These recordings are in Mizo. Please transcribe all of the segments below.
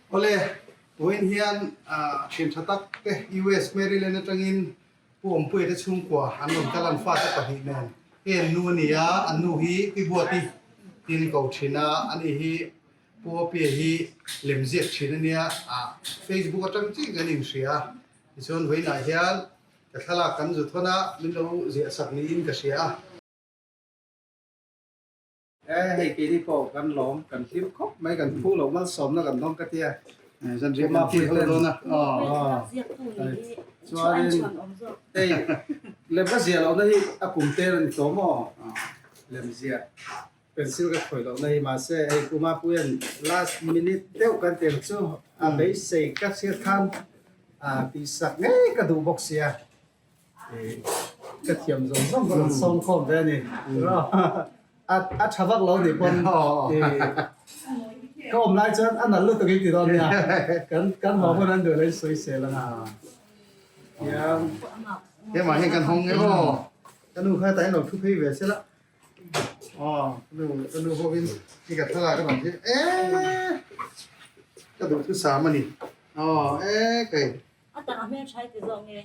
Awle, vawiin hian thian tha tak te US Maryland atangin Pu Awmpuia te chhungkua an rawn kal an fate pahnih nen hei an nu a ni a, an nu hi Pi Buati tin ko thin a, ani hi Pu Awpia hi lem ziak thin a nia, Facebook atang chiah kan inhria a, tichuan vawiinah hian ka thlalak kan zu thawn a, min lo ziah sak niin ka hria a. E hei keini pawh kan lawm kan hlim khawp mai kan phu loh malsawmna kan dawng ka tia zanriah kan ti ho dawn a chuanin hei lem ka ziah lohna hi a kum tel a ni tawh maw lem ziah pencil ka khawih lohna hi mahse hei kuma puian last minute deuh kan tel chu a beisei ka hriat khan a tihsak ngei ka duh bawk sia. Ka thiam zawng zawng ka rawn sawm khawm ve a ni. A a tha vak lo nih pawn ka awm lai chuan a nalh lutuk in ti dawn nia. Kan kan haw hun an duh lo in sawi sel ang a. Tiang. Hemah hian kan hawng nge aw. Ka nu kha hetah hian lo thu phei ve sela. Aw ka nu ka nu hovin i ka thlalak a rawn thlir eee ka duhthusam a ni. Aw ee kei. A tak a hmel tha i ti zawk nge?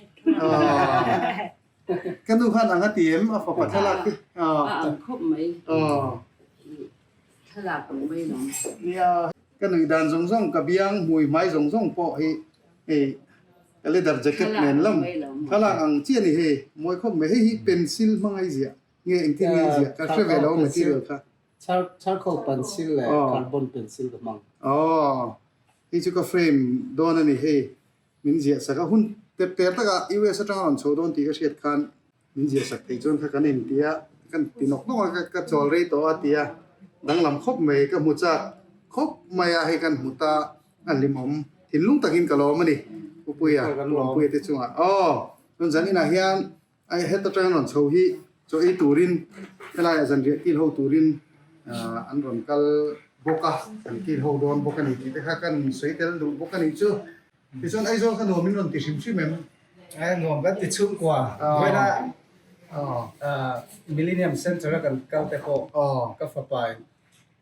Ka nu khan ang a ti em a fapa thlalak hi? A ang khawp mai. Thlalak ang mai lo. Nia. Ka nuih dan zawng zawng ka biang hmui hmai zawng zawng pawh hi hei ka leather jacket nen lam thlalak ang chiah a ni hei mawi khawp mai. Hei hi pencil hmang a i ziah nge engtin nge i ziah ka hre ve lo material kha. Charcoal pencil leh carbon pencil ka hmang. Aw. Hei chu ka frame dawn a ni hei, min ziah sak a, hun tep ter takah US atanga rawn chho dawn tih ka hriat khan min ziah sak thei chuan kha kan inti a, kan ti nawk nawk a, ka chawl rei tawh a ti a, danglam khawp mai ka hmu chak khawp mai a, hei kan hmu ta a hlimawm thinlung takin ka lawm a ni Pupuia, Pupuia te chungah aw chuan zaninah hian Ai het atanga rawn chho hi chaw ei turin helaiah zanriah kil ho turin an rawn kal bawk a, kan kil ho dawn bawk a ni tih te kha kan sawi tel duh bawk a nih chu. Tichuan Aizawl kha nuam in rawn ti hrim hrim em? Ai nuam kan ti chhungkua vawiina Millennium Centre a kan kal te pawh ka fapa in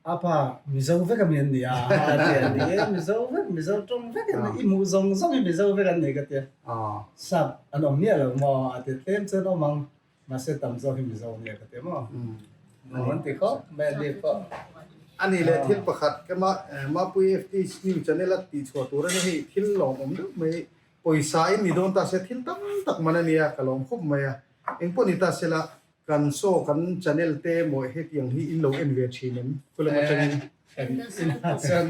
A pa, Mizo vek a mi an ni a, a ti a ni e, Mizo vek, Mizo tawng vek an ni, i hmuh zawng zawng hi Mizo vek an ni ka ti a, sap an awm miah lo maw a ti tlem chuan awm ang, mahse tam zawk hi Mizo nia ka ti maw, nuam an ti khawp mai a ni pawh. A ni leh thil pakhat ka mah Mapui FT News channel a tihchhuah tur a ni hei thil lawmawm deuh mai pawisa in ni dawn ta se thil tam tak man a nia ka lawm khawp mai a, engpawh ni ta sela Kan saw kan channel te maw hetiang hi in lo en ve thin em? Khulam atangin. En inah chuan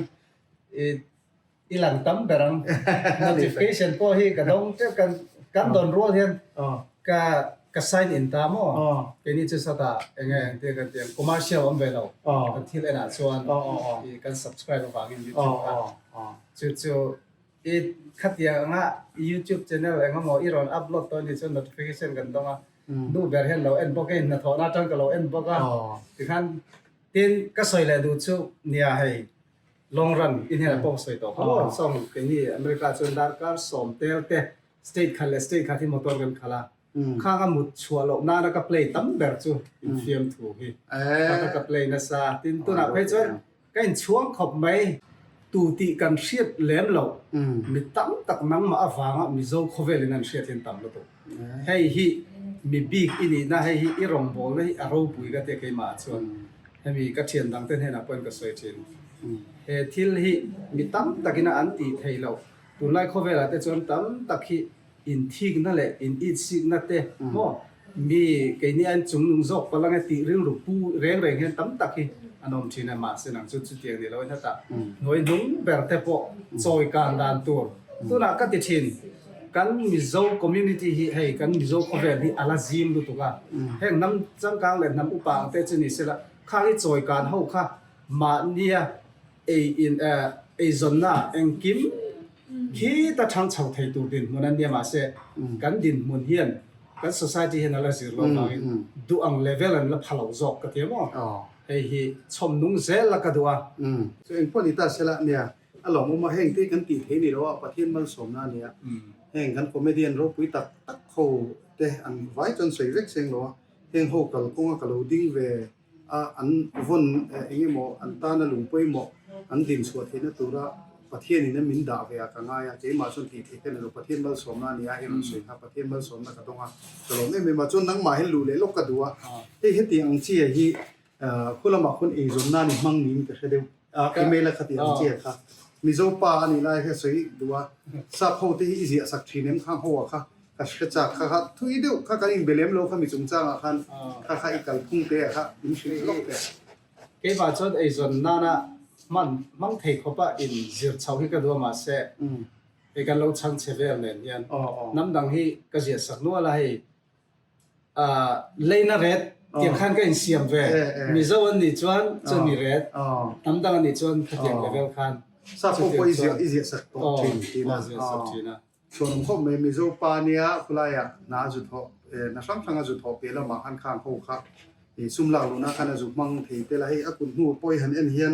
i lang tam ber ang. Notification pawh hi ka dawng teuh kan kan dawn rual hian ka ka sign in ta maw? Keini chu sawtah eng nge engtia kan tih ang commercial awm ve lo kan thil enah chuan i kan subscribe avangin youtube kha chu chu i khatiang anga youtube channel eng emaw i rawn upload tawh anih chuan notification kan dawng a. Nu ber hian lo en bawk a, hnathawhna atang ka lo en bawk a, tikhan tin ka sawi leh duh chu nia hei long run i hnenah pawh ka sawi tawh kha maw sawng keini America chuan darkar sawm tel te state khat leh state khat hi motor kan khalh a, khang a mut chhuah loh nana ka play tam ber chu infiam thu hi kha kha ka play nasa tin tunah phei chuan Ka inchhuang khawp mai. Tu tih kan hriat lem loh. Mi tam tak nangmah avanga Mizo khawvelin an hriat hian tam lutuk. Hei hi mi bik i nihna, hei hi i rawngbawlna hi a ropui ka tia keimah ah chuan hemi ka thian dangte hnenah pawhin ka sawi thin. He thil hi mi tam takina an tih theih loh. Tunlai khawvelah te chuan tam tak hi inthikna leh initsikna te maw mi keini a inchungnung zawk palh ange tih rilru pu reng reng hian tam tak hi an awm thin a, mahse nang chu chutiang ni loin hetah hnuai hnung ber te pawh chawi kan dan tur tunah ka ti thin kan Mizo community hi hei kan Mizo khawvel hi a la zim lutuk a, heng hnam changkang leh hnam upa ang te chu ni sela khang i chawi kan ho kha mahnia ei in eizawnna engkim Khi ta thang chho thei tur dinhmun an nia mahse kan dinhmun hian kan society hian a la zir lo vangin duh ang level an la pha lo zawk ka ti a maw? Hei hi chhawm nung zel la ka duh a. Chu engpawh ni ta sela nia a lawmawm a, heng te kan tih thei ni lo a, Pathian malsawmna a nia. Heng kan comedian ropui tak tak ho te an vai chuan sawi vek seng lo a, heng ho kalkawnga ka lo ding ve a, an vawn eng emaw an tana lung pawimawh an din chhuah theihna tura. Pathian in a min dah ve a ka ngai a, keimah chuan tih theih ka ni lo, Pathian malsawmna a ni a, i rawn sawi kha Pathian malsawmna ka dawng a, ka lawm em em a, chuan nangmah hian luh leh lawk ka duh a, hei hetiang ang chi ah hi khu lamah khawn eizawnna ni hmang niin ka hre deuh a, email a khati ang chi ah kha Mizo pa a nih lai kha sawi duh a, sap ho te hi i ziah sak thin em khang ho ah kha ka hre chak kha kha thui deuh kha kan inbe lem lo kha mi chungchangah khan kha kha i kalphung te ah kha min hrilh lawk teh. Keimah chuan eizawn nana hman hmang thei khawpa in zir chho hi ka duh a mahse hei kan lo chhang che vel nen hian hnam dang hi ka ziah sak nual a hei leina ret tiang khan ka insiam ve Mizo an nih chuan chumi ret hnam dang an nih chuan khatiang level khan Sap pawh pawh i ziah sak tawh thin tihna ziah sak thin a. Chhuanawm khawp mai Mizo pa nia khulaiah hna a zu thawh hna hrang hrang a zu thawh piah lamah khan khang ho kha ih sum lak luhna khan a zu hmang thei tel a, hei a kut hnu pawh i han en hian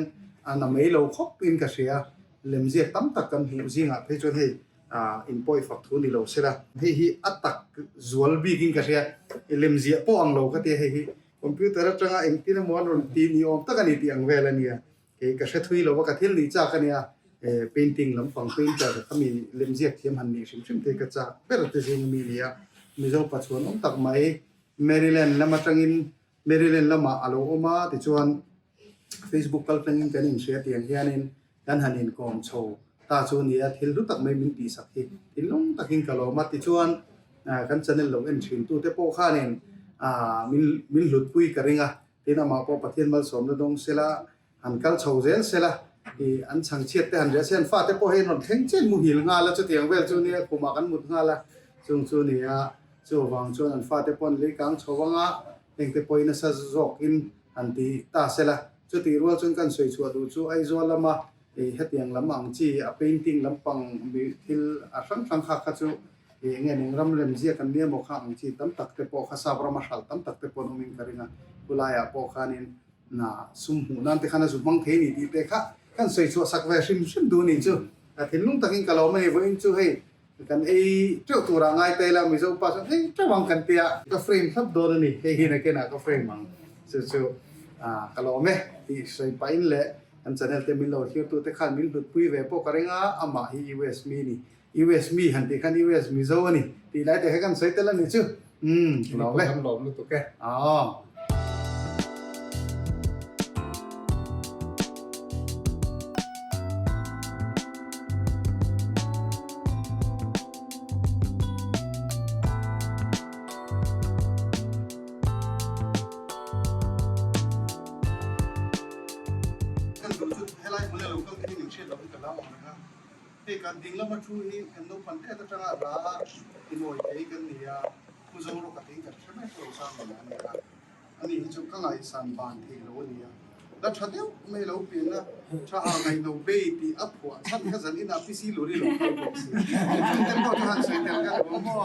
a na mai lo khawp in ka hria, lemziak tam tak kan hmuh zingah phei chuan hei ah in pawi fak thu ni lo sela hei hi a tak zual bik in ka hria, lemziah pawh ang lo ka tia hei hi computer atanga engtin emaw an rawn ti ni awm tak a ni tih ang vel a nia. Kei ka hre thui lo va, ka thil nih chak a nia, painting lampang painter kha mi lemziak thiam han nih hrim hrim te ka chak ber te zing ami nia. Mizo pachuan awm tak mai Maryland lam atangin Maryland lamah a lo awm a, tichuan Facebook kal tlangin kan inhria tiang hianin kan han inkawm chho ta chu a nia, thil hlu tak mai min tihsak hi thinlung takin ka lawm a, tichuan kan channel lo en thin tute pawh khanin min hlutpui ka ring a. Tin, amah pawh Pathian malsawmna dawng sela, han kal chho zel sela, ih, an chhangchhiat te han riah se, an fate pawh hei an rawn thleng chen muhil nghal a, chutiang vel chu nia khumah kan mut nghal a, chung chu nia, chu avang chuan an fate pawh an lei kang chho ang a, hengte pawhin nasa zawkin han ti ta sela, chutih rual chuan kan sawi chhuah duh chu Aizawl lama ih hetiang lam ang chi a painting lampang thil a hrang hrang kha kha chu Ih nge ning ram rem ziak an nia maw kha ang chi tam tak te pawh kha sap rama hralh tam tak te pawh an awmin ka ring a, khulaiah pawh khanin na sum hmuh nan te khan a zu hmang thei ni tih te kha kan sawi chhuah sak ve hrim hrim duh ni chu ka thinlung takin ka lo mai vawiin chu hei kan ei teuh turah ngai ta ila Mizo pa chuan ei teuh ang kan tia ka frame thlap dawn a ni hei hi nakinah ka frame ang chu chu ka lawm e tih sawi pahin leh kan channel te min lo thirtute khan min hlutpui ve pawh ka ring a amah hi US mi ni. US mi han tih khan US Mizo a ni tih lai te kha kan sawi tel a ni chu. Umm lawm e. Kan lawm lutuk e. Aw. Kan duh chu helai hmun a lo kal te hi min hriat loh hi ka hlau ang reng a. Hei kan ding lama thu hi kan naupang tet atanga hla inawi thei kan ni a, thu zo rawk a tling kan hre mek lo sang nen a ni a, ani hi chu ka ngaihsan ban theih lo a ni a, la tha deuh mai lo pian a, tha ah ngaih lo bei tih a phuah chhan kha zan inah PC luri lo kal bawk si, chung te pawh chu han sawi tel ka duh maw?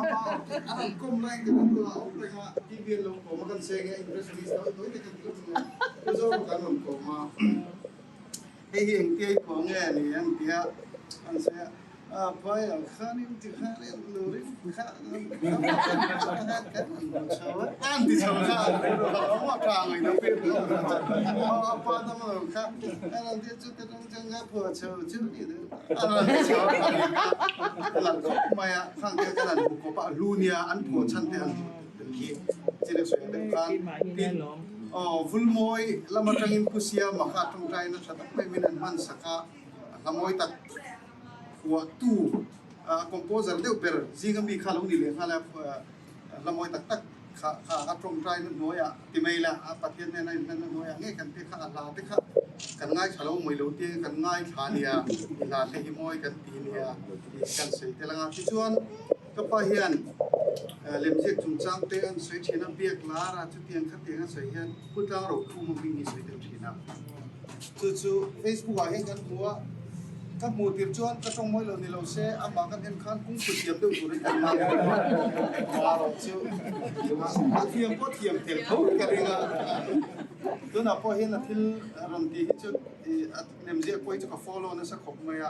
Ama a rawn kawm lai ka rilru ah a awm reng a, TV an lo kawm a kan seng a, impressionist tawi tawi te kan ti lawk mai a, thu zo rawk an rawn kawm a. Hei hi engtia i pawh nge ni an ti a, an sawi a, a pai ang khan in ti khan in lurin kha kan an hmu chho a, an ti chho kha a tha ang ilo pek lo a pa dam lo kha an an ti chu te rawng chang kha phua chho chu ni an an ti chho a ni kha lang khawp mai a khang te khan an hmu khawp a hlu nia an phua chhan te an hmu tel hi chin a sawi deuh khan tin Aw, Vulmawi lam atangin Pu Siama kha tawngtaina tha tak mai min an hman sak a, a hla mawi tak tak phuahtu, composer deuh ber zinga mi kha lo ni leh nghal a, hla mawi tak tak kha kha a tawngtaina hnuaiah ti mai la, a Pathian nena inhlanna hnuaiah ngei kan pek kha, a hla te kha kan ngaithla lo mawi lo tia kan ngaithla nia, i hla te hi mawi kan ti nia tih kan sawi tel ang a, tichuan ka pa hian lemziak chungchang te an sawi thin a, biak lar a. Chutiang khatiang a sawi hian Pu Tlang Rokhum a hming hi sawi deuh thin a. Chu chu Facebook ah hian kan hmu a, ka hmuh tir chuan ka tawng mawi lo ni lo se amah kan en khan kungfu thiam deuh turin kan ngai a, marawh chu a thiam pawh thiam tel tho ka ring a. Tunah pawh hian a thil rawn tih hi chu a nemziak pawh hi chu ka follow nasa khawp mai a.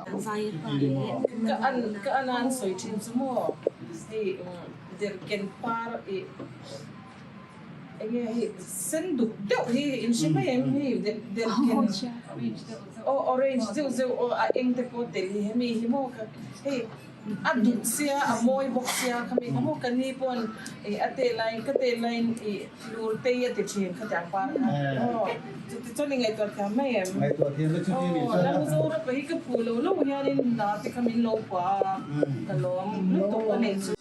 Ka an ka an an sawi thin chu maw hei derhken par ih. Enge hei sen duk deuh hi in hre mai em hei delh ken aw orange zeuh zeuh aw a eng te pawh tel hi hemi hi maw ka hei a duk sia a mawi bawk sia khami kha maw ka ni pawn ih a tel laiin ka tel laiin ih lur tei a ti thin khatiang par kha aw chuti chuan i ngaihtuah thiam mai em aw la Mizoram hi ka phu lo lo hianin hna te kha min lo pua a ka lawm lutuk a nih chu.